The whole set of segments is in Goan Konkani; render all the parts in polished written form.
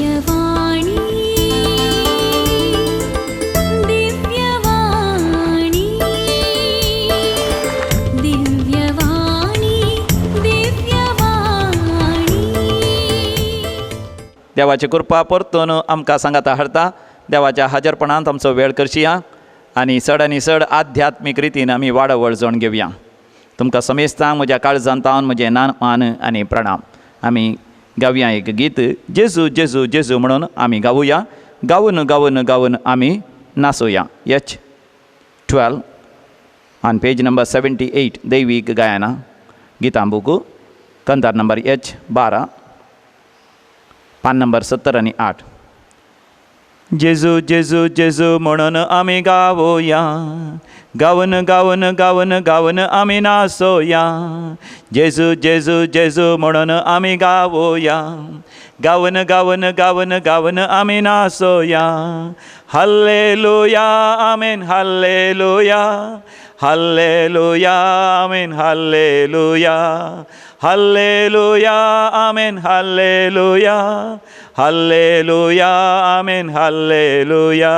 दिव्यवाणी दिव्यवाणी दिव्यवाणी दिव्यवाणी। देवाची कृपा परतून आमकां सांगाता हाडता। देवाच्या हाजरपणांत आमचो वेळ करशिया आनी चड आनी चड आध्यात्मीक रितीन आमी वाडावळ जावन घेवया। तुमकां समेस्तांक म्हज्या काळजांत तावन म्हजें नान मान आनी प्रणाम। आमी गावया एक गीत, जेजू जेजू जेजू म्हणून आमी गावुया। गावून गावून गावून आमी नाचुया। H 12 on page number 78 दैवीक गायना गितां बुक कंतार नंबर एच 12 पान नंबर 70 आनी 8। जेजू जेजू जेजू म्हणून आमी गावोया, गावन गावन गावन गावन आमी नाचोया। जेजू जेजू जेजू म्हणून आमी गावोया, गावन गावन गावन गावन आमी नाचोया। Hallelujah amen hallelujah hallelujah amen hallelujah hallelujah amen hallelujah hallelujah amen hallelujah.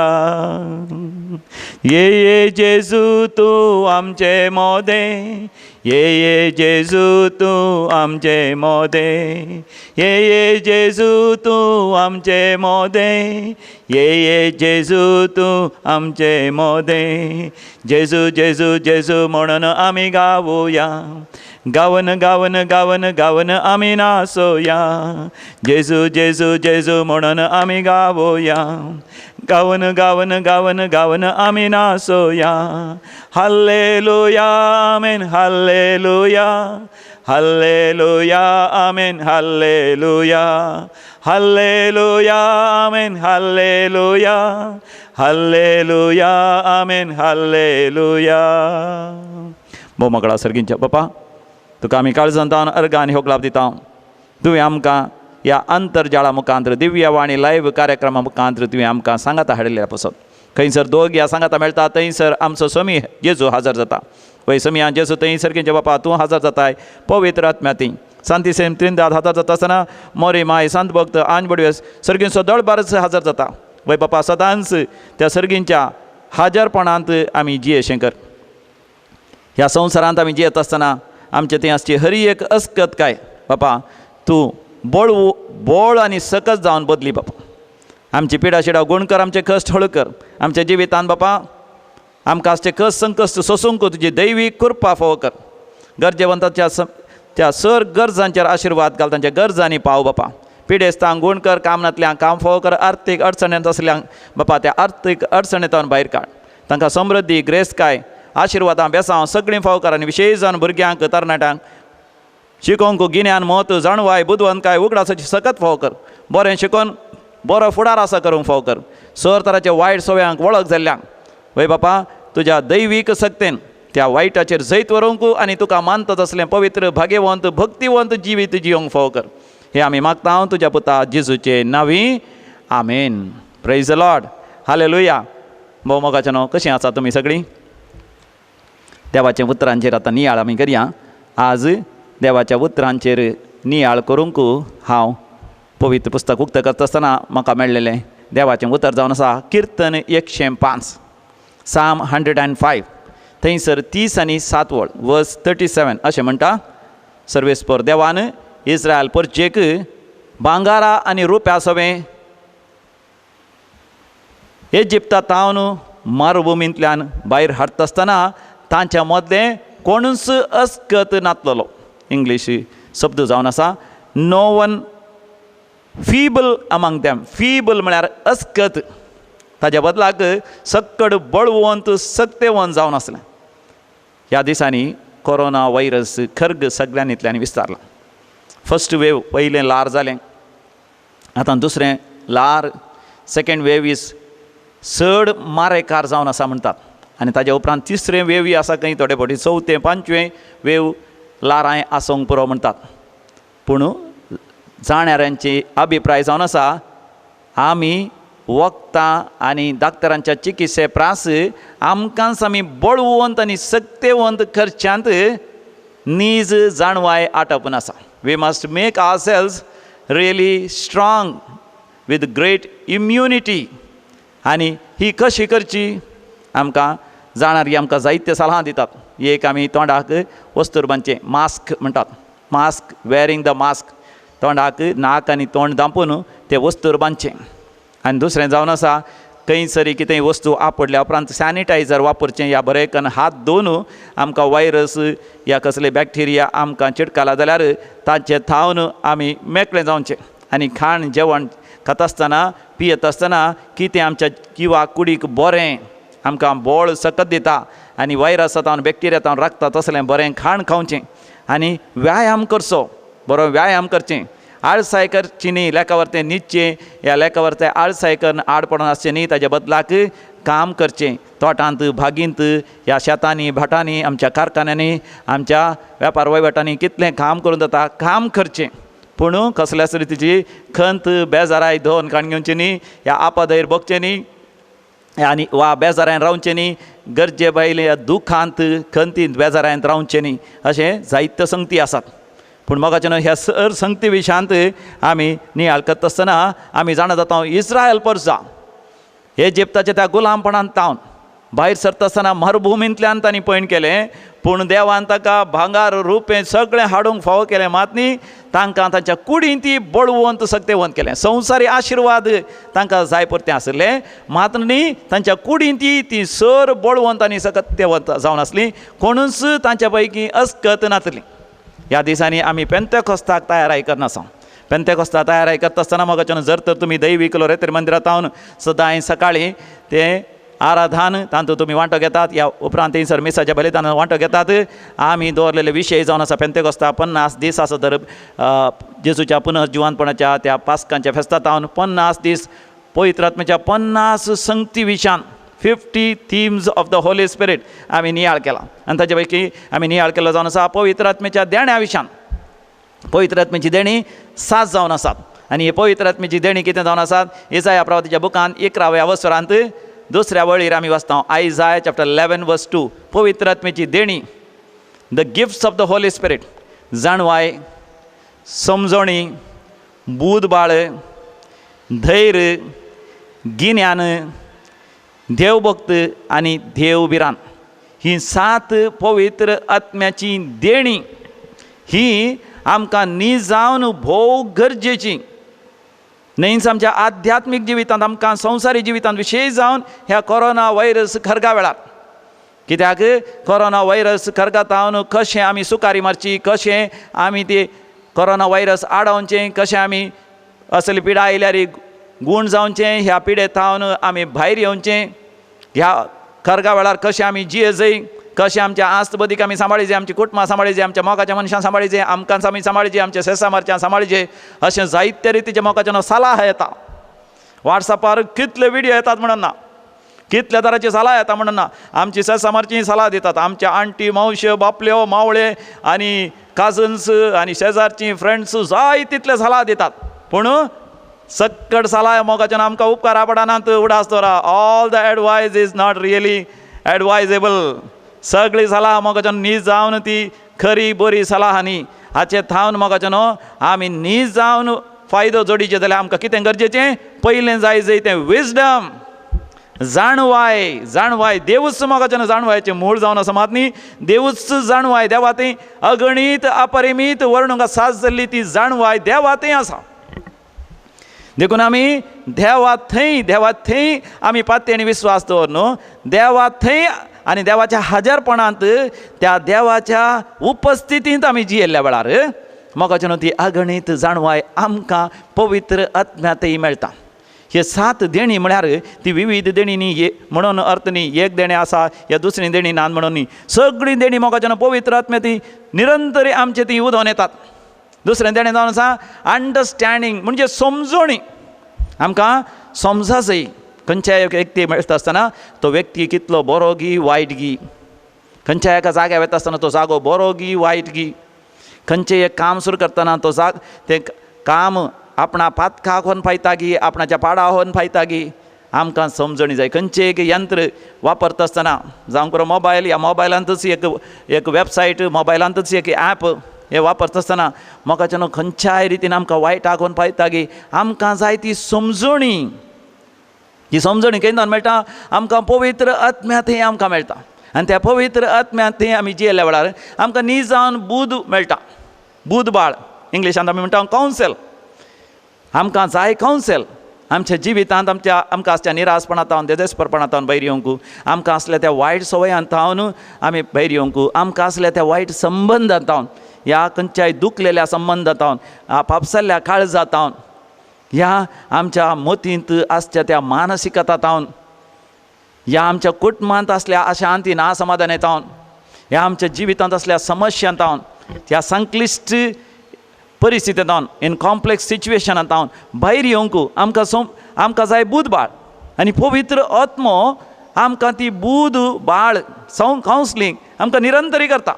ये ये जेजू तूं आमचे मोदें, ये ये जेजू तूं आमचे मोदें, ये ये जेजू तूं आमचे मोदें, ये ये जेजू तूं आमचे मोदें। जेजू जेजू जेजू म्हणून आमी गावुया, गावन गावन गावन गावन आमी नाचोया। जेजू जेजू जेजू म्हणून आमी गावोया, गावन गावन गावन गावन आमी नाचोया। Hallelujah amen hallelujah hallelujah amen hallelujah hallelujah amen hallelujah hallelujah amen hallelujah. भोव सर्गींच्या बापा, तुका आमी काळजांत अर्गां आनी होगलाप दिता। तुवें आमकां ह्या आंतरजाळा मुखांत दिव्यवाणी लायव्ह कार्यक्रमा मुखांत तुवें आमकां सांगाता हाडिल्ल्या पसत। खंयसर दोग ह्या सांगाता मेळटा थंयसर आमचो समी जेजू हाजर जाता। वय समिया जेजू थंय सर्गींच्या बापा तूं हाजर जाताय पवित्र आत्म्या ती सांती सेम त्रिंदाद हाजर जाता आसतना मोरी माय संत भक्त आंज बडवेस सर्गींचो दळबारच हाजर जाता। वय बापा सदांच त्या सर्गींच्या हाजरपणांत आमी जियेशें कर। ह्या संवसारांत आमी जियेत आसतना आमचे थंय आसची हरी एक अस्कत काय बापा तूं बळ बळ आनी सकस जावन बदली बापा। आमची पिडा शिडा गुण कर, आमचे कश्ट हळू कर। आमच्या जिवितान बापा आमकां आसचे कश्ट संकश्ट सोसूंक तुजी दैवीक कृपा फावो कर। गरजेवंताच्या त्या सर गरजांचेर आशिर्वाद घाल, तांच्या गरजांनी पाव बापा। पिडेस्तांक गुण कर, काम नातल्यांक काम फावो कर, आर्थीक अडचणेंत आसल्यांक बापा त्या आर्थीक अडचणेंत भायर काड। तांकां समृद्धी ग्रेसकाय आशिर्वादां बेसांव सगळीं फावो कर आनी विशेश जावन भुरग्यांक तरणाट्यांक शिकोवंक गिन्यान मत जाणवाय बुदवंतकाय उगडासाची सकत फावो कर। बरें शिकोवन बरो फुडार आसा करूंक फावो कर। सर तराच्या वायट सवयांक वळख जाल्ल्यांक वय बापा तुज्या दैवीक सक्तेन त्या वायटाचेर जैत व्हरूंक आनी तुका मानतात असलें पवित्र भाग्यवंत भक्तिवंत जिवीत जियोंक फावो कर। हें आमी मागता तुज्या पुता जेजूचे नांवी, आमेन। Praise the Lord, hallelujah. भोव मोगाचें न्हू, कशीं आसा तुमी सगळीं? देवाच्या उतरांचेर आतां नियाळ आमी करया। आज देवाच्या उतरांचेर नियाळ करूंक हांव पवित्र पुस्तक उक्तें करता आसतना म्हाका मेळ्ळेलें देवाचें उतर जावन आसा किर्तन 105, साम 105, थंयसर 30 आनी 7 वळ, वर्स 37 अशें म्हणटा। सर्वेस्पर देवान इस्रायल परचेक भांगारा आनी रुप्या सवें इजिप्ता तावन मरुभुमींतल्यान भायर हाडटा आसतना तांच्या मदलें कोणूच अस्कत नातलेलो। इंग्लीश शब्द जावन आसा no one feeble among them. Feeble म्हळ्यार अस्कत, ताज्या बदलाक सक्कड बळवंत सक्तेवंत जावन आसलें। ह्या दिसांनी कोरोना व्हायरस खर्ग सगळ्यांनी विस्तारला। फर्स्ट वेव पयलें ल्हार जालें, आतां दुसरें ल्हार सेकेंड वेव is चड मारेकार जावन आसा म्हणटात आनी ताज्या उपरांत तिसरें वेवय आसा खंय थोडे फावटी, चवथें पांचवें वेव ल्हारांय आसूंक पुरो म्हणटात। पूण जाणाऱ्यांची अभिप्राय जावन आसा आमी वखदां आनी डाक्टरांच्या चिकित्से प्रास आमकांच आमी बळवंत आनी सक्तेवंत करच्यांत नीज जाणवाय आटपून आसा. We must make ourselves really strong with great immunity. आनी ही कशी करची आमकां जाणारी आमकां जायते सलाह दितात. एक आमी तोंडाक वस्तूर बांदचें, मास्क म्हणटात, मास्क, वेअरींग the mask, तोंडाक नाक आनी तोंड धांपून तें वस्तूर बांदचें. आनी दुसरें जावन आसा खंयसरी कितेंय वस्तू आपडल्या उपरांत सॅनिटायझर वापरचें या बरें कन्न हात धुवन आमकां वायरस या कसले बॅक्टिरिया आमकां चिटकाला जाल्यार तांचे थावन आमी मेकळें जावचें. आनी खाण जेवण खाता आसतना पियेता आसतना कितें आमच्या जिवाक कुडीक बरें आमकां बळ सकत दिता आनी वायरसा तावन बॅक्टिरिया तावन राखता तसलें बरें खाण खावचें. आनी व्यायाम करचो, बरो व्यायाम करचें, आळसाय करची न्ही, लेखा वरतें न्हिदचें ह्या लेखा वरतें आळसाय करून आड पडून आसचें न्ही, ताज्या बदलाक काम करचें. तोटांत बागींत ह्या शेतांनी भाटांनी आमच्या कारखान्यांनी आमच्या वेपार वयवटांनी कितलें काम करून जाता काम करचें, पूण कसल्याच रितीची खंत बेजाराय धोन काण घेवची न्ही, ह्या आपादयर भोगचें न्ही आनी वा बेजारान रावचें न्ही, गरजे भायले दुखांत खंतींत बेजारांत रावचें न्ही, अशें जायत्यो संगती आसात. पूण मोगाचें न्हू ह्या सर संगती विशयांत आमी नियाळ करता आसतना आमी जाणा जाता इस्रायल परसा हे जिप्ताच्या त्या गुलामपणांत तावन भायर सरता आसतना मरुभुमींतल्यान तांणी पयण केलें, पूण देवान ताका भांगार रुपें सगळें हाडूंक फावो केलें, मात न्ही तांकां तांच्या कुडीन ती बळवंत सक्तेवंत केलें. संवसारी आशिर्वाद तांकां जाय पुरतें आशिल्लें, मात न्ही तांच्या कुडीन ती ती सर बळवंत आनी सकतेवंत जावन आसली, कोणूच तांच्या पैकी अस्कत नासली. ह्या दिसांनी आमी पेंतेकोस्ताक तयाराय करनासा. पेंतेकोस्ता तयाराय करता आसतना मोगाच्यान जर तर तुमी दैवीक लोरेतर मंदिरांत हांव सदांय सकाळीं तें आराधान तातूंत तुमी वांटो घेतात, ह्या उपरांत थंयसर मिसाच्या बलिदानान वांटो घेतात. आमी दवरलेले विशय जावन आसा पेंतेकोस्ता 50 दीस आसा तर जेजूच्या पुनर्जिवनपणाच्या त्या पास्कांच्या फेस्ता हांव 50 दीस पवित्र आत्म्याच्या 50 संगती विशयान 50 themes of the Holy Spirit आमी नियाळ केला. आनी ताचे पैकी आमी नियाळ केलो जावन आसा पवित्र आत्म्याच्या देण्या विशयान. पवित्र आत्म्याची देणी 7 जावन आसात आनी ही पवित्र आत्म्याची देणी कितें जावन आसात इजाया प्रवातीच्या बुकान 11व्या वसरांत दुसऱ्या वळीर आमी वाचता, आयजाया चॅप्टर 11 वर्स 2. पवित्र आत्म्याची देणी, the gifts of the Holy Spirit, जाणवाय, समजणी, बूदबाळ, धैर्य, गिन्यान, देवभक्त आनी देवभिरांत, ही 7 पवित्र आत्म्याची देणी ही आमकां निजावन भोव गरजेची. न्हयच आमच्या आध्यात्मीक जिवितांत, आमकां संवसारी जिवितांत, विशेश जावन ह्या कोरोना व्हायरस खरगा वेळार. कित्याक कोरोना व्हायरस खरगातावन कशें आमी सुकारी मारची, कशें आमी ते कोरोना व्हायरस आडावचें, कशें आमी असली पिडा आयल्यार गूण जावचें, ह्या पिडे थावन आमी भायर येवचें, ह्या खरगा वेळार कशें आमी जिये, कशें आमच्या आस्त बदीक आमी सांबाळीचे, आमची कुटुंबां सांबाळीचे, आमच्या मोगाच्या मनशां सांबाळीचे, आमकां आमी सांबाळीचे, आमच्या सेसा मारच्यां सांबाळीचे, अशें जायते रितीचे मोगाच्या सलाह येता. वॉट्सॅपार कितले व्हिडियो येतात म्हणून ना, कितल्या तरांची सलाह येता म्हणून ना. आमची सेसा मारची सलाह दितात, आमच्या आंटी, मावश्यो, बापल्यो, मावळे आनी काजन्स आनी शेजारची फ्रेंड्स जाय तितले सलाह दितात, पूण सक्कड सलाह मोगाच्यान आमकां उपकारा पडनात. उडास दवरा, all the advice is not really advisable. सगळी सलाह मोगाच्यान नीज जावन ती खरी बरी सलाह न्ही. हाचे थावन मोगाच्यान आमी नीज जावन फायदो जोडीचे जाल्यार आमकां कितें गरजेचें पयलें जाय जाय तें विजडम, जाणवाय. जाणवाय देवूच मोगाच्यान जाणवायचें मूळ जावन आसा, मात न्ही देवूच जाणवाय देवा थंय अगणीत अपरिमीत वर्णूंक साज जाल्ली ती जाणवाय देवा थंय आसा. देखून आमी देवा थंय, देवा थंय आमी पात्य आनी विस्वास दवर न्हू, देवा थंय आनी देवाच्या हाजरपणांत, त्या देवाच्या उपस्थितींत आमी जियेल्ल्या वेळार मोगाच्या न्हू ती अगणीत जाणवाय आमकां पवित्र आत्म्यांतय मेळटा. हे 7 देणी म्हळ्यार ती विविध देणी न्ही म्हणून अर्थ न्ही, एक देणें आसा या दुसरी देणी ना म्हणून न्ही, सगळीं देणी मोगाच्या न्हू पवित्र आत्म्या ती निरंतर आमचे ती उदोवन येतात. दुसरें देणें जावन आसा अंडरस्टँडींग, म्हणजे समजणी. आमकां समजा जाय खंयच्याय एक व्यक्ती मेळटा आसतना तो व्यक्ती कितलो बरो गी वायट गी, खंयच्या एका जाग्यार वता आसतना तो जागो बरो गी वायट गी, खंयचें एक काम सुरू करतना तो जाग तें काम आपणा पातकाक व्हरून पायता गी, आपणाच्या पाडा व्हरून पायता गी, आमकां समजणी जाय. खंयचें एक यंत्र वापरता आसतना, जावं पुरो मोबायल, ह्या मोबायलांतूच एक एक वेबसायट, मोबायलांतूच एक ॲप, हे वापरता आसतना मोगाच्या न्हू खंयच्याय रितीन आमकां वायट आगोवन पायतागी आमकां जाय ती समजणी. ही समजणी केन्ना मेळटा आमकां? पवित्र आत्म्यांत थंय आमकां मेळटा. आनी त्या पवित्र आत्म्यांत थंय आमी जियेल्ल्या वेळार आमकां निजान बूद मेळटा. बूद बाळ इंग्लिशांत आमी म्हणटा कावन्सेल. आमकां जाय कावन्सेल आमच्या जिवितांत. आमच्या आमकां आसच्या निरासपणांत तावन, देदेस्परपणांत तावन भायर येवंक, आमकां आसल्या त्या वायट संवयांत तावन आमी भायर येवंक, आमकां आसल्या त्या वायट संबंदांत तावन, ह्या खंयच्याय दुखलेल्या संबंदांत तावन, पापसल्ल्या काळजांत तावन, ह्या आमच्या मतींत आसच्या त्या मानसिकता तावन, ह्या आमच्या कुटुंबांत आसल्या अशांती ना समाधान तावन, ह्या आमच्या जिवितांत आसल्या समस्यां तावन, ह्या संक्लिश्ट परिस्थितींत तावन, इन कॉम्प्लेक्स सिच्युएशनांत तावन भायर येवंक आमकां आमकां जाय बूद बाळ. आनी पवित्र आत्मो आमकां ती बूद बाळ कावन्सलींग आमकां निरंतरी करता.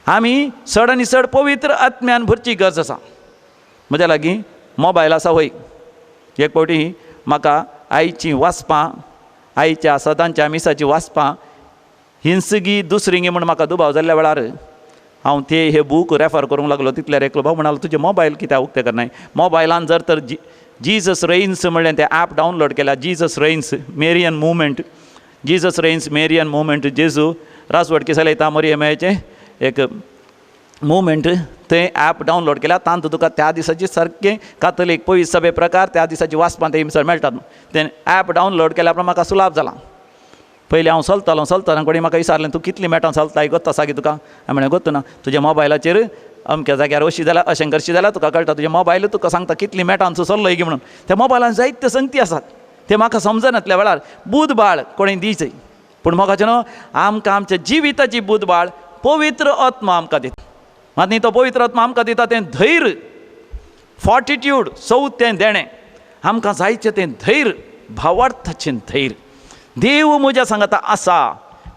आमी चड आनी चड पवित्र आत्म्यान भरची गरज आसा. म्हज्या लागीं मोबायल आसा वय. एक फावटी म्हाका आयचीं वाचपां, आयच्या सदांच्या मिसाचीं वाचपां हिंसगी दुसरींगी म्हूण म्हाका दुबाव जाल्ल्या वेळार हांव ते हे बूक रेफर करूंक लागलो. तितल्यार एकलो भाव म्हणालो, तुजें मोबायल कित्याक उक्तें करनाय? मोबायलान जर तर जीजस रेन्स म्हणलें तें एप डावनलोड केल्या. Jesus Reigns Marian movement, Jesus Reigns Marian movement, जेजू राजवटकी चलयता मरियम मायेचें एक मुवमेंट, थंय एप डावनलोड केल्या. तातूंत तुका त्या दिसाची सारकें कातोलीक पयस सभे प्रकार त्या दिसाची वाचपां थंय मेळटात. तें एप डावनलोड केल्या उपरांत म्हाका सुलाभ जाला. पयलीं हांव चलतालो, चलतना कोणी म्हाका विचारलें, तूं कितली मेटां चलताय गोत्ता सागी तुका? हांवें म्हणलें गोत्तू ना. तुज्या मोबायलाचेर अमक्या जाग्यार अशी जाल्यार अशें करशी जाल्यार तुका कळटा, तुजें मोबायल तुका सांगता कितली मेटां तूं चल्लोय म्हणून. त्या मोबायलान जायते संगती आसात ते म्हाका समजनातल्या वेळार बूद बाळ कोणी दिचय. पूण मोगाचें न्हू आमकां आमच्या जिविताची बूद बाळ पवित्र आत्मा आमकां दिता. मात न्ही तो पवित्र आत्मा आमकां दिता तें धैर्य, फॉर्टिट्यूड, चवथें देणें आमकां जायचें तें धैर्य, भावार्थाचें धैर्य. देव म्हज्या सांगता आसा.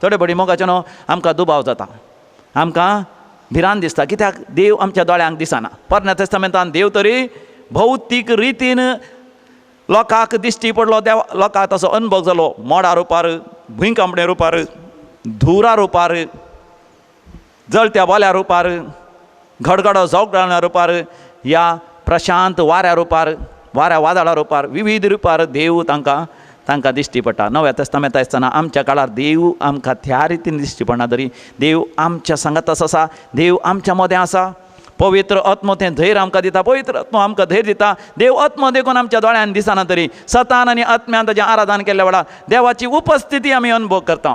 थोडे फावटी मोगाचें न्हू आमकां दुबाव जाता, आमकां भिरांत दिसता, कित्याक देव आमच्या दोळ्यांक दिसना. पोरण्या तेस्तामेंतान देव तरी भौतीक रितीन लोकांक दिश्टी पडलो, देव लोकांक तसो अनुभव जालो, मोडा रुपार, भुंयकांपणे रुपार, धुवरा रुपार, जळत्या बोल्या रुपार, घडघडो जोगडाण्या रुपार, ह्या प्रशांत वाऱ्या रुपार, वाऱ्या वादळा रुपार, विविध रुपार देव तांकां तांकां दिश्टी पडटा. नव्या तेस्तामेंत आसतना आमच्या काळार देव आमकां त्या रितीन दिश्टी पडना तरी देव आमच्या सांगात आसा, देव आमच्या मदें आसा. पवित्र आत्मो तें धैर्य आमकां दिता, पवित्र आत्मो आमकां धैर्य दिता. देव आत्मो देखून आमच्या दोळ्यान दिसना तरी सतान आनी आत्म्यान ताचें आराधन केल्ल्या वेळार देवाची उपस्थिती आमी अनुभव करता.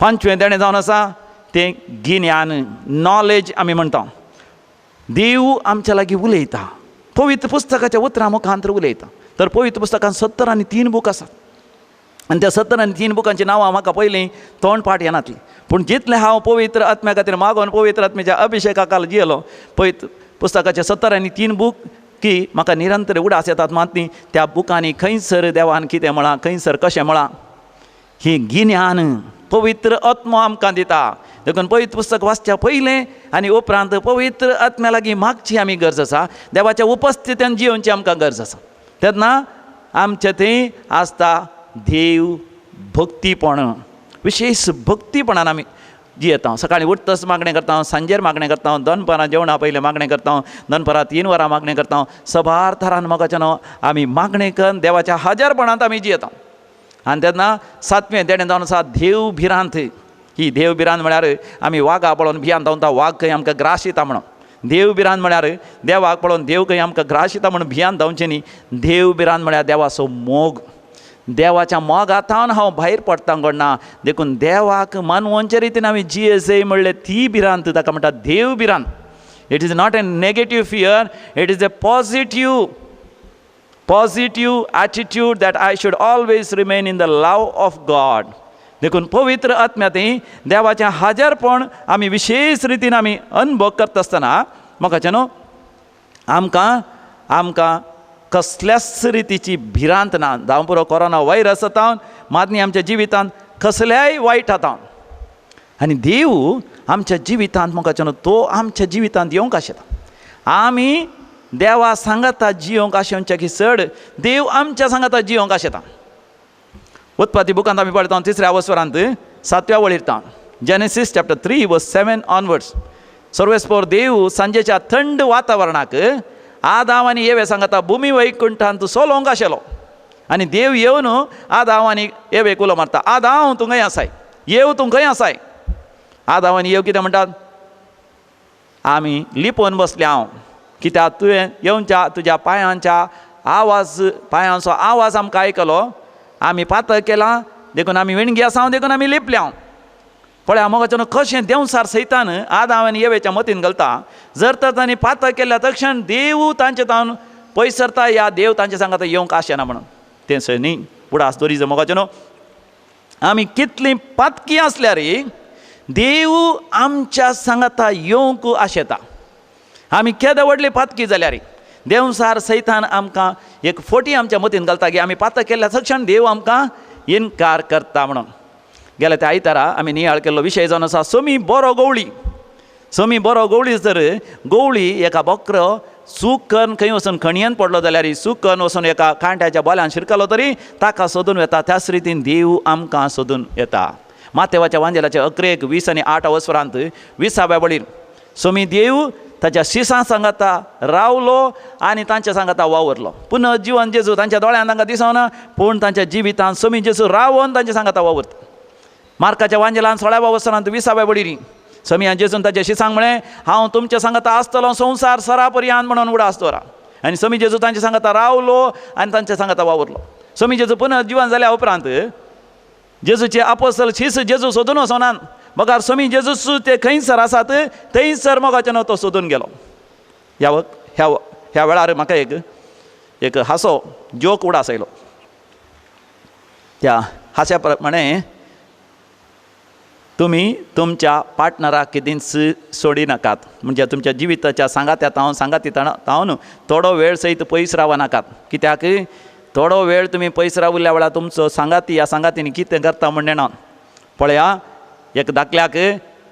पांचवें देणें जावन आसा तें गिन्यान, नॉलेज आमी म्हणटा. देव आमच्या लागीं उलयता, पवित्र पुस्तकाच्या उतरां मुखांतर उलयता. तर पवित्र पुस्तकांत 73 बूक आसात आनी त्या 73 बुकांची नांवां म्हाका पयलीं तोंड पाठ येनातली. पूण जितलें हांव पवित्र आत्म्या खातीर मागोन पवित्र आत्म्याच्या अभिशेका खाला जियेलो, पवित्र पुस्तकाचे 73 बूक की म्हाका निरंतर उडास येतात. मात न्ही त्या बुकांनी खंयसर देवान कितें म्हळां, खंयसर कशें म्हळां, ही गिन्यान पवित्र आत्मो आमकां दिता. देखून पवित्र पुस्तक वाचच्या पयलें आनी उपरांत पवित्र आत्म्या लागीं मागची आमी गरज आसा, देवाच्या उपस्थितीन जियोवची आमकां गरज आसा. तेन्ना आमचें थंय आसता देव भक्तीपण, विशेश भक्तीपणान आमी जियेता. सकाळीं उठतच मागणें करता, सांजेर मागणें करता, दनपारां जेवणा पयलें मागणें करता, दनपारां 3 वरां मागणें करता. सबार थरान मोगाचें न्हू आमी मागणें करून देवाच्या हजारपणांत आमी जियेता. आनी तेन्ना सातवें देणें जावन आसा देव भिरांत. ही देव भिरांत म्हळ्यार आमी वागा पळोवन भियान धांवता, वाग खंय आमकां ग्राशिता म्हणून. देव भिरांत म्हळ्यार देवाक पळोवन देव खंय आमकां ग्राशिता म्हणून भियान धांवचें न्ही. देव भिरांत म्हळ्यार देवाचो मोग, देवाच्या मोगांतल्यान हांव भायर पडटा घडना. देखून देवाक मानवोनचे रितीन आमी जियेजय म्हणलें ती भिरांत, ताका म्हणटा देव भिरांत. It is not a negative fear, it is a positive attitude that I should always remain in the love of God. देखून पवित्र आत्म्यांत देवाचें हाजरपण आमी विशेश रितीन आमी अनुभव करता आसतना म्हाका न्हू आमकां आमकां कसल्याच रितीची भिरांत ना. जावं पुरो कोरोना व्हायरस आतां मातनी आमच्या जिवितांत कसल्याय वायट आतां आनी देव आमच्या जिवितांत म्हाका न्हू तो आमच्या जिवितांत येवंक आशेता. आमी देवा सांगाता जियोंक आशेवच्या की चड देव आमच्या सांगाता जियोंक आशेता. उत्पत्ती बुकांत आमी पळयता 3ऱ्या वस्वरांत 7व्या वळीर. Genesis chapter 3 verse 7 onwards. सर्वेस्पोर देव सांजेच्या थंड वातावरणाक आदाव आनी येवे सांगता भुमी वैकुंठांत सोलोंक आशिल्लो आनी देव येवन आदाव आनी येवेक उलो मारता, आदाव तूं खंय आसाय, येव तूं खंय आसाय. आदाव आनी येव कितें म्हणटात, आमी लिपोवन बसले हांव, कित्याक तुवें येवच्या तुज्या पांयांच्या आवाज, पांयांचो आवाज आमकां आयकलो, आमी पातक केलां देखून आमी विणगी आसा देखून आमी लिपल्या. पळय मोगाच्यान कशें देंवसार सैतान आदाव आनी येवेच्या मतीन घालता, जर तर तांणी पातक केल्या तक्षण देव तांचे तावन पयस सरता या देव तांचे सांगता येवंक आशेना म्हणून. तें सय न्ही उडास दोरीचो मोगाच्यान आमी कितलीं पातकी आसल्यार देव आमच्या सांगाता येवंक आशेता. आमी केदे व्हडली पातकी जाल्यार देंवसार सैतान आमकां एक फोटी आमच्या मतीन घालता की आमी पातक केल्ल्या तक्षण देव आमकां इनकार करता म्हणून. गेल्या त्या आयतारा आमी नियाळ केल्लो विशय जावन आसा समी बरो गवळी. समी बरो गवळी जर गवळी एका बकरो चूक करून खंय वचून खणयेन पडलो जाल्यार चूक करून वचून एका कांट्याच्या बोल्यान शिरकलो तरी ताका सोदून वेता, त्याच रितीन देव आमकां सोदून येता. मातेवाच्या वांजेलाच्या 11, 20 आनी 8 वसरांत 20व्या वळीर समी देव ताच्या शिसां सांगाता रावलो आनी तांच्या सांगाता वावरलो. पुनः जिवन जेजू तांच्या दोळ्यान तांकां दिसना पूण तांच्या जिवितान समी जेजू रावन तांच्या सांगाता वावरता. मार्काच्या वांजेलान 16व्या वसरांत 20व्या वळीर समियान जेजून ताच्या शिसांक म्हळें, हांव तुमच्या सांगाता आसतलो संवसार सरापर्यान म्हणून उडास दवरा. आनी समी जेजू तांच्या सांगाता रावलो आनी तांच्या सांगाता वावरलो. समी जेजू पुनः जिवन जाल्या उपरांत जेजूचे आपोसल शीस जेजू सोदून वचनात बगार समी जेजूस ते खंयसर आसात थंयसर मोगाच्यान तो सोदून गेलो. ह्या ह्या ह्या वेळार म्हाका एक एक हांसो जोक उडास आयलो. त्या हांस्या प्रमाणे तुमी तुमच्या पार्टनराक केदींच सोडी नाकात, म्हणजे तुमच्या जिविताच्या सांगात्या तावन सांगाती तावन थोडो वेळ सयत पयस राव नाकात. कित्याक थोडो वेळ तुमी पयस राविल्ल्या वेळार तुमचो सांगाती ह्या सांगातीनी कितें करता म्हण नेणा. पळया एक दाखल्याक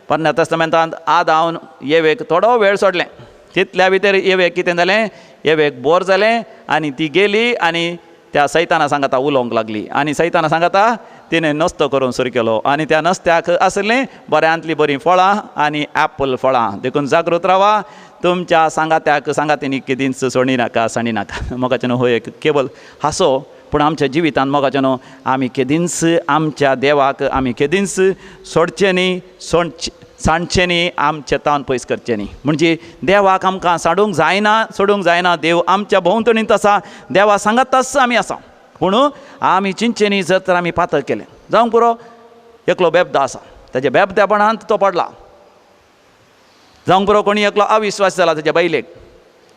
पोरण्या तेस्तामेंतांत आदावन येवेक थोडो वेळ सोडलें, तितल्या भितर येवेक कितें जालें, येवेक बोर जालें आनी ती गेली आनी त्या सैताना सांगाता उलोवंक लागली आनी सैताना सांगाता तिणें नस्तो करूंक सुरू केलो आनी त्या नस्त्याक आसलीं बऱ्यांतलीं बरीं फळां आनी एप्पल फळां. देखून जागृत रावा, तुमच्या सांगात्याक सांगातीनी केदींच सोडी नाका सांडी नाका. मोगाच्यान हो एक केवल हांसो पूण आमच्या जिवितांत मोगाच्यान आमी केदींच आमच्या देवाक आमी केदींच सोडचें न्ही, सांडचें न्ही, आमचें तावन पयस करचें न्ही. म्हणजे देवाक आमकां सांडूंक जायना, सोडूंक जायना. देव आमच्या भोंवतणींत आसा, देवा सांगाताच आमी आसा, पूण आमी चिंतचें न्ही जर तर आमी पातक केलें. जावंक पुरो एकलो बेबदो आसा, ताच्या बेबद्यापणांत तो पडला. जावंक पुरो कोणी एकलो अविश्वास जाला ताच्या बायलेक,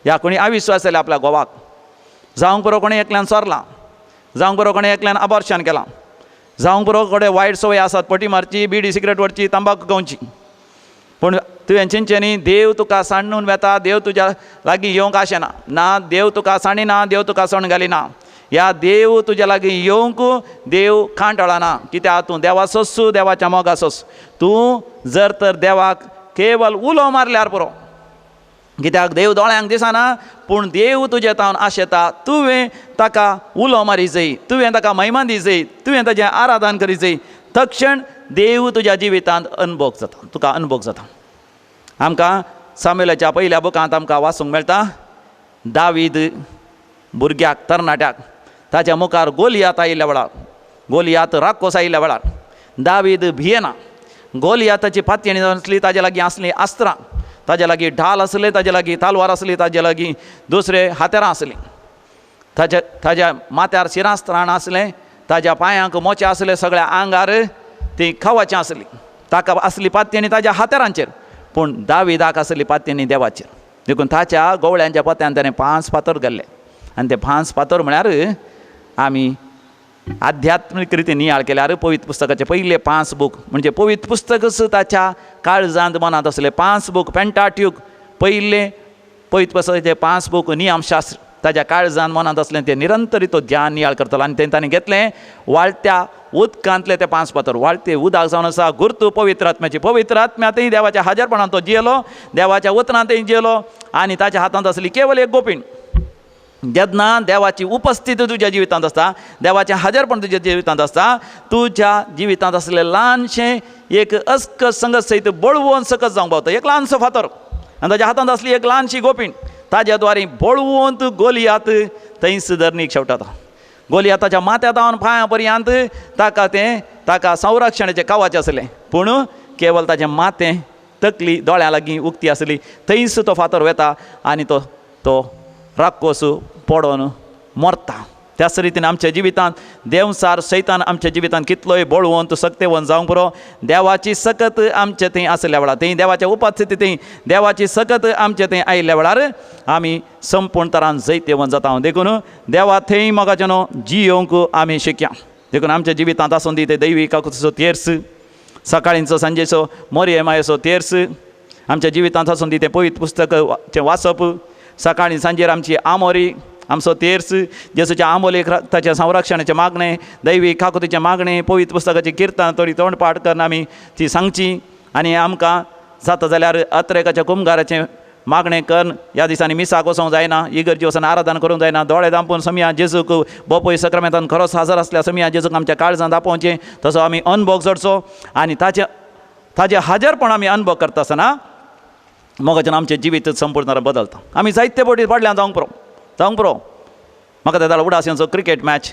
ह्या कोणी अविश्वास जाला आपल्या घोवाक. जावंक पुरो कोणी एकल्यान सोरलां, जावंक पुरो कोणी एकल्यान अबॉर्शन केलां, जावंक पुरो कोणे वायट संवय आसात, पटी मारची, बिडी सिगरेट ओडची, तंबाकू खावची. पूण तुवें चिंतचें न्ही देव तुका सांडून वेता, देव तुज्या लागीं येवंक आशेना ना, देव तुका सांडिना, देव तुका सोण घालिना, ह्या देव तुज्या लागीं येवंक देव कांटळना. कित्याक तूं देवा सोंसू, देवाच्या मोगा सोंस. तूं जर तर देवाक केवल उलो मारल्यार पुरो, कित्याक देव दोळ्यांक दिसना पूण देव तुजे तावन आशेता तुवें ताका उलो मारी जाय, तुवें ताका महिमा दी जाय, तुवें ताजें आराधन करी जाय, तक्षण देव तुज्या जिवितांत अनभोग जाता, तुका अनभोग जाता. आमकां सामुएलाच्या पयल्या बुकांत आमकां वाचूंक मेळटा, दावीद भुरग्याक तरणाट्याक ताच्या मुखार गोलियात आयिल्ल्या वेळार, गोलियात राकोस आयिल्ल्या वेळार दावीद भियेना. गोलियाताची पातयेणी जावन आसली, ताज्या लागीं आसलीं अस्त्रां, ताज्या लागीं ढाल आसले, ताज्या लागीं तालवार आसली, ताज्या लागीं दुसरे हातेरां आसलीं, ताज्या ताज्या माथ्यार शिरास्त्राण आसलें, ताज्या पांयांक मोचे आसले, सगळ्या आंगार ती खवाचें आसली, ताका आसली पातयेणी ताज्या हातेरांचेर, पूण दाविदाक आसली पातयेणी देवाचेर. देखून ताच्या गवळ्यांच्या पोत्यान ताणें 5 फातर घाल्ले आनी ते 5 फातर म्हळ्यार आमी आध्यात्मीक रितीन नियाळ केल्यार पवित्र पुस्तकाचे पयले 5 बूक, म्हणजे पवित्र पुस्तकच ताच्या काळजांत मनांत आसले 5 बूक, पेंटाट्यूक पयले पवित्र पुस्तकाचे 5 बूक नियमशास्त्र ताच्या काळजांत मनांत आसलें, ते निरंतर तो ध्यान नियाळ करतालो. आनी तें ताणें घेतलें वाळत्या उदकांतले ते 5 फातर. वाळते उदक जावन आसा गुर्तू पवित्र आत्म्याची. पवित्र आत्म्यांतय देवाच्या हाजरपणांत तो जियेलो, देवाच्या उतरांतय जियेलो आनी ताच्या हातांत आसली केवल एक गोपीण. जेन्ना देवाची उपस्थिती तुज्या जिवितांत आसता, देवाचें हाजरपण तुज्या जिवितांत आसता, तुज्या जिवितांत आसलें ल्हानशें एक अस्कस संगत सयत बळवंत सकत जावंक पावता. एक ल्हानसो फातर आनी ताज्या हातांत आसली एक ल्हानशी गोपीण, ताज्या द्वारे बळवंत गोलियात थंयच धरणीक शेवटाता. गोलियाताच्या माथ्या धांवन पांया पर्यंत ताका तें ताका संरक्षणाचें कवच आसलें, पूण केवल ताचें माथें तकली दोळ्यां लागीं उक्ती आसली, थंयच तो फातर वेता आनी तो तो राक्कोस पडोन मरता. त्याच रितीन आमच्या जिवितांत देंवचार सैतान आमच्या जिवितांत कितलोय बळवंत सक्तेवंत जावंक पुरो, देवाची सकत आमचे थंय आसल्या वेळार, थंय देवाच्या उपस्थिती थंय देवाची सकत आमचे थंय आयिल्ल्या वेळार आमी संपूर्ण तरान जैतेवंत जाता. देखून देवा थंय मोगाचें न्हू जियोवंक आमी शिकया. देखून आमच्या जिवितांत आसून दी ते दैवी काकुचो तेर्स, सकाळींचो सांजेचो मोरये मायेचो तेर्स, आमच्या जिवितांत आसून दी तें पवित्र पुस्तकाचें वाचप, सकाळीं सांजेर आमची आमोरी आमचो तेर्स, जेजूच्या आमोलेक ताच्या संरक्षणाचें मागणें, दैवी काकुतीचें मागणें, पवित्र पुस्तकाचें किर्तन थोडी तोंडपाठ करून आमी ती सांगची. आनी आमकां जाता जाल्यार अत्रेकाच्या कुमगाराचें मागणें करून ह्या दिसांनी मिसाक वचोंक जायना, इगर्जी वचोन आराधना करूंक जायना, दोळे धांपून समिया जेजूक बोपय सक्रामेंतान खरोच हाजर आसल्या समिया जेजूक आमच्या काळजांत आपोवचें, तसो आमी अनुभव जोडचो आनी ताचे ताजें हाजरपण आमी अनुभव करता आसतना मोगाच्यान आमचें जिवीत संपूर्ण बदलता. आमी जायते फावटी फाटल्यान जावंक पुरो जावंक पुरो. म्हाका तें जाल्यार उडास येवचो क्रिकेट मॅच,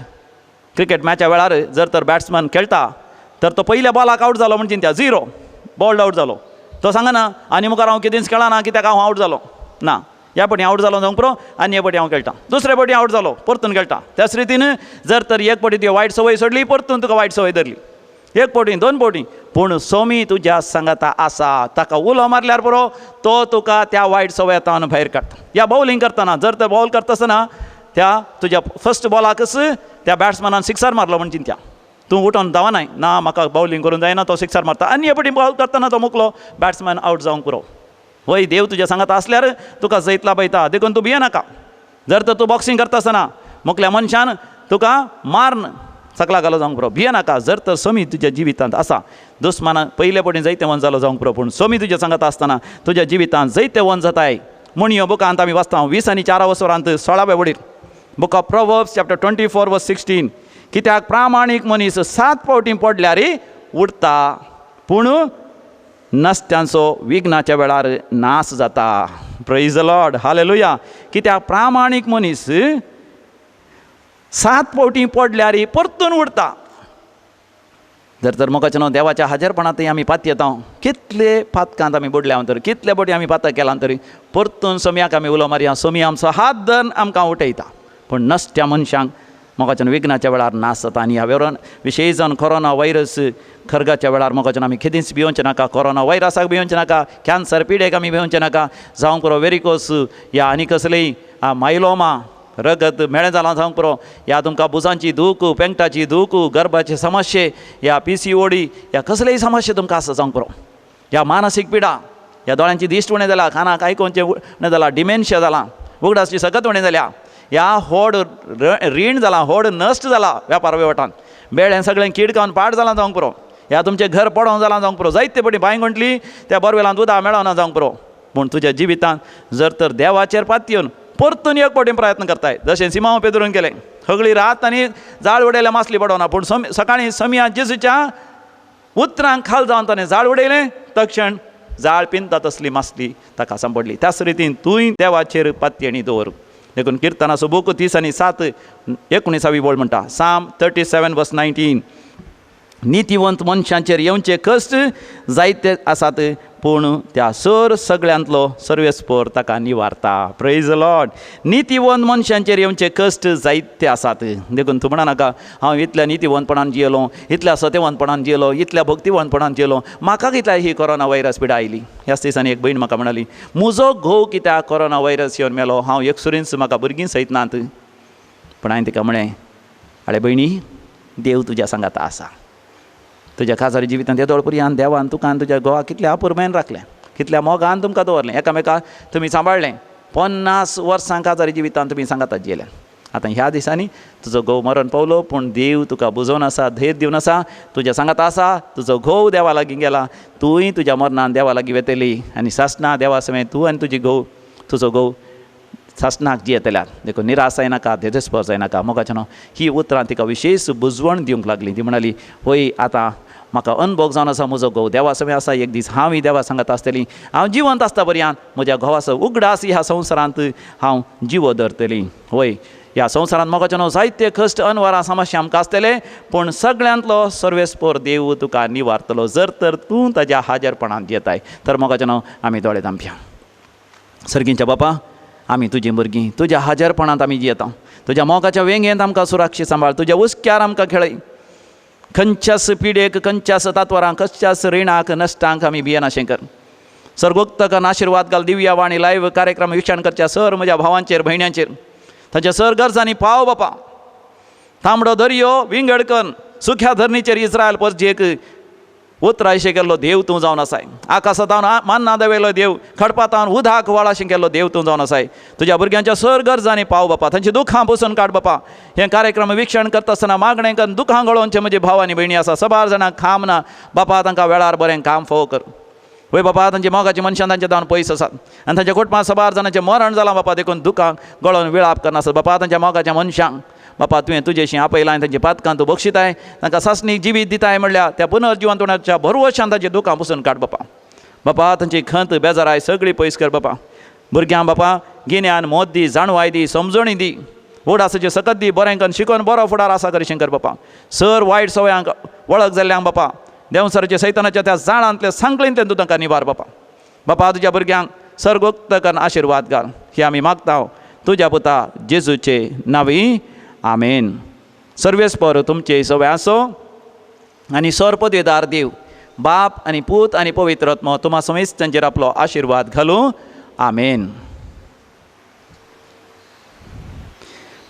क्रिकेट मॅचा वेळार जर तर बॅट्समॅन खेळटा तर तो पयल्या बॉलाक आवट जालो म्हणजे त्या झिरो बॉल्ड आवट जालो, तो सांगना आनी मुखार हांव कितेंच खेळना कित्याक हांव आवट जालो ना, ह्या फावटी आवट जालो जावंक पुरो आनी हे फावटी हांव खेळटा, दुसरे फावटी आवट जालो परतून खेळटा. त्याच रितीन जर तर एक फावटी तुवें वायट संवय सोडली परतून तुका वायट संवय धरली, एक फावटी दोन फावटी, पूण सोमी तुज्या सांगाता आसा, ताका उलो मारल्यार पुरो तो तुका त्या वायट संवयेंतल्यान भायर काडटा. या बॉलिंग करतना जर तर बॉल करता आसतना त्या तुज्या फर्स्ट बॉलाकच त्या बॅट्समॅनान सिक्सर मारलो म्हण चिंत्या, तूं उठोन धांवनाय ना म्हाका बॉलिंग करूंक जायना, तो सिक्सर मारता आनी हे फावटी बॉल करतना तो मुकलो बॅट्समॅन आवट जावंक पुरो. वय देव तुज्या सांगाता आसल्यार तुका जैत लाभयता, देखून तूं भियेनाका. जर तर तूं बॉक्सिंग करता आसतना मुकल्या मनशान तुका मार्न सकला घालो जावंक पुरो, भियेनाका. जर तर सोमी तुज्या जिवितांत आसा, दुस्मानान पयले फावटी जैतेवंत जालो जावंक पुरो, पूण सोमी तुज्या सांगाता आसतना तुज्या जिवितांत जैतेवंत जाताय. म्हणयो बुकांत आमी वाचता 20 आनी 4 वसरांत 16व्या वडीर, book of Proverbs chapter 24 verse 16, कित्याक प्रामाणीक मनीस 7 फावटी पडल्यार उरता, पूण नसत्यांचो विघ्नाच्या वेळार नाश जाता. Praise the Lord, hallelujah. कित्याक प्रामाणीक मनीस 7 फावटी पडल्यार परतून उरता. जर तर मोगाचें न्हू देवाच्या हाजरपणांतय आमी पातयेता, कितले पातकांत आमी बुडल्या तर, कितले फावटी आमी पातक केलां तरी परतून सोमयाक आमी उलो मारया, सोमी आमचो हात धरून आमकां उठयता. पूण नसत्या मनशांक मोगाच्यान विघ्नाच्या वेळार नाश जाता. आनी ह्या वेळार विशेश जावन कोरोना व्हायरस खरगाच्या वेळार मोगाच्यान आमी केदींच भियोवचें नाका, कोरोना व्हायरसाक भियोवचें नाका, कॅन्सर पिडेक आमी भियोवचें नाका, जावंक पुरो वेरिकोस या आनी कसलेय मायलोमा रगत मेळें जालां जावंक पुरो, या तुमकां भुजांची दूख, पेंगटाची दूख, गर्भाचे समस्ये या PCOD या कसलेय समस्या तुमकां आसा जावंक पुरो, या मानसीक पिडा, ह्या दोळ्यांची दिश्ट उणें जाल्या, कानाक आयकोवचें उणें जालां, डिमेन्शिया जालां, उगडासची सकत उणें जाल्या, ह्या होड रीण जालां, होड नश्ट जाला वेपार वहिवटान, बेळें सगळें कीड खावन पाड जालां जावंक पुरो, ह्या तुमचें घर पडोवंक जालां जावंक पुरो, जायते फावटी बांय गुंटली त्या बोरवेलांत उदक मेळना जावंक पुरो, पूण तुज्या जिवितांत जर तर देवाचेर पातयेवन परतून एक फावटी प्रयत्न करताय, जशें सिमांव पेद्रून केलें, सगळी रात आनी जाळ उडयल्या मासली पडोना, पूण सकाळीं समिया जेजूच्या उतरांक खाल जावन ताणें जाळ उडयलें, तक्षण जाळ पिंता तसली मासली ताका सांपडली. त्याच रितीन तूंय देवाचेर पातयेणी दवर. देखून किर्तनाचो बूक 30 आनी 7 19वी बोल म्हणटा, साम 37 वर्स 19, नितीवंत मनशांचेर येवचे कश्ट जायते आसात, पूण त्या सर सगळ्यांतलो सर्वेस्पोर ताका निवारता. Praise Lord. नितीवंत मनशांचेर येवचे कश्ट जायते आसात, देखून तूं म्हणा नाका हांव इतल्या नितीवंतपणान जियेलो, इतल्या सत्यवंतपणान जियेलो, इतल्या भक्तिवंतपणान जियेलो, म्हाका कित्याक ही कोरोना व्हायरस पिडा आयली. ह्याच दिसांनी एक भयण म्हाका म्हणाली, म्हजो घोव कित्याक कोरोना व्हायरस येवन मेलो, हांव एकसुरीच, म्हाका भुरगीं सयत नात. पूण हांवें तिका म्हळें, आरे भयणी, देव तुज्या सांगाता आसा, तुज्या काजारी जिवितांत येदोळ पर्यंत देवान तुका आनी तुज्या घोवाक कितल्या अपुरबायेन राखलें, कितल्या मोगान तुमकां दवरलें, एकामेकाक तुमी सांबाळ्ळें, 50 वर्सां काजारी जिवितांत तुमी सांगाता जियेले. आतां ह्या दिसांनी तुजो घोव मरण पावलो, पूण देव तुका बुजोवन आसा, धैर्य दिवन आसा, तुज्या सांगाता आसा, तुजो घोव देवा लागीं गेला, तूंय तुज्या मरणान देवा लागीं वेतली आनी सासणा देवा समेत तूं आनी तुजी घोव तुजो घोव सासणाक जियेतल्यात. देखून निराश जायनाका, धेजस्पर जायनाका. मोगाच्यानो ही उतरां तिका विशेश बुजवण दिवंक लागली. ती म्हणाली, होय आतां म्हाका अनभोग जावन आसा, म्हजो घोव देवा समें आसा, एक दीस हांवूय देवा सांगत आसतली, हांव जिवंत आसता पर्यंत म्हज्या घोवाचो उगडास ह्या संवसारांत हांव जिवो धरतली. होय ह्या संवसारांत मोगाच्यानो जायते कश्ट अनवरां समस्या आमकां आसतले, पूण सगळ्यांतलो सर्वेस्पोर देव तुका निवारतलो जर तर तूं ताज्या हाजरपणांत येताय. तर मोगाच्यानो आमी दोळे धांपया. सर्गींच्या बापा, आमी तुजी भुरगीं, तुज्या हाजरपणांत आमी जियेता, तुज्या मोगाच्या वेंगेंत आमकां सुरक्षीत सांबाळ, तुज्या हुस्क्यार आमकां खेळय. खंयच्याच पिडेक, खंयच्याच तात्वरांक, खंयच्याच रिणाक, नश्टांक आमी भियेनाशें कर. सर्गोक्तकन आशिर्वाद घाल. दिव्या वाणी लायव्ह कार्यक्रम विक्षण करच्या सर म्हज्या भावांचेर, भयण्यांचेर, तांच्या सर गरजांनी पाव बापा. तांबडो दर्यो विंगड कन्न सुख्या धरणीचेर इस्रायल परजेक उतरायशें केल्लो देव तूं जावन आसाय. आकाशांत मान्ना देंवयलो देव, खडपांत उदक व्हाळाशें केल्लो देव तूं जावन आसाय. तुज्या भुरग्यांच्या सर गरजांनी पाव बापा, तांची दुखां पुसून काड बापा. हें कार्यक्रम विक्षण करता आसतना मागणें करून दुखां गळोवचे म्हजे भाव आनी भयणी आसा, सबार जाणांक काम ना बापा, तांकां वेळार बरें काम फोव कर. वय बापा, तांची मोगाची मनशां तांच्या दावन पयस आसात आनी तांच्या कुटुंबांत सबार जाणांचें मरण जालां बापा, देखून दुखां गळोवन विळाप करनासत बापा. तांच्या मोगाच्या मनशांक बापा तुवें तुजेशी आपयलां आनी तांची पातकां तूं बक्षिताय, तांकां सासणीक जिवीत दिताय म्हणल्यार त्या पुनर्जिवंतपणाच्या भरवशान तांची दुखां पुसून काड बापा. बापा तांची खंत बेजाराय सगळी पयस कर बापा. भुरग्यांक बापा गिन्यान मोत दी, जाणवाय दी, समजणी दी, उडासाची सकत दी, बरें करून शिकोवन बरो फुडार आसा करीशें कर बापा. सर वायट सवयांक वळख जाल्ल्यांक बापा देंवसराच्या सैतानाच्या त्या जाळांतल्या सांखळींतल्यान तूं तांकां निवार बापा. बापा तुज्या भुरग्यांक सर्गोक्त करून आशिर्वाद घाल, हे आमी मागता तुज्या पुता जेजूचे नांवी, आमेन. सर्वेस्पर तुमचे सवय आसो आनी सर पदवेदार देव बाप आनी पूत आनी पवित्र आत्मो तुमा समेस्तांचेर आपलो आशिर्वाद घालूं. आमेन.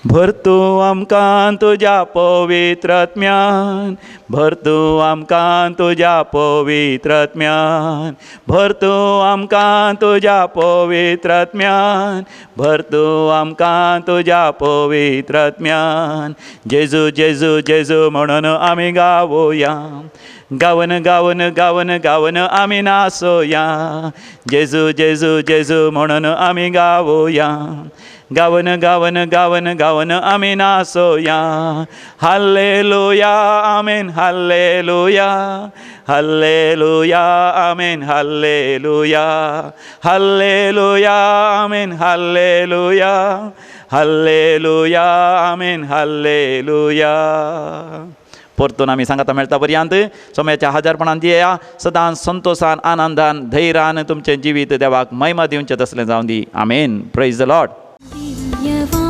भर तूं आमकां तुज्या पवित्र आत्म्यान, भर तूं आमकां तुज्या पवित्र आत्म्यान, भर तूं आमकां तुज्या पवित्र आत्म्यान, भर तूं आमकां तुज्या पवित्र आत्म्यान. जेजू जेजू जेजू म्हणून आमी गावोया, गावन गावन गावन गावन आमी नासोया. जेजू जेजू जेजू म्हणून आमी गावोया, गावन गावन गावन गावन आमी नासोया. हाल्लेलुया आमेन, हाल्लेलुया, हाल्लेलुया आमेन, हाल्लेलुया, हाल्लेलुया आमेन, हाल्लेलुया, हाल्लेलुया आमेन, हाल्लेलुया. परतून आमी सांगता मेळटा पर्यंत सोम्याच्या हाजारपणान दिया. सदां संतोशान, आनंदान, धैर्यान तुमचें जिवीत देवाक महिमा दिवचें तसलें जावं दी. आमेन. Praise the Lord. Divyavani.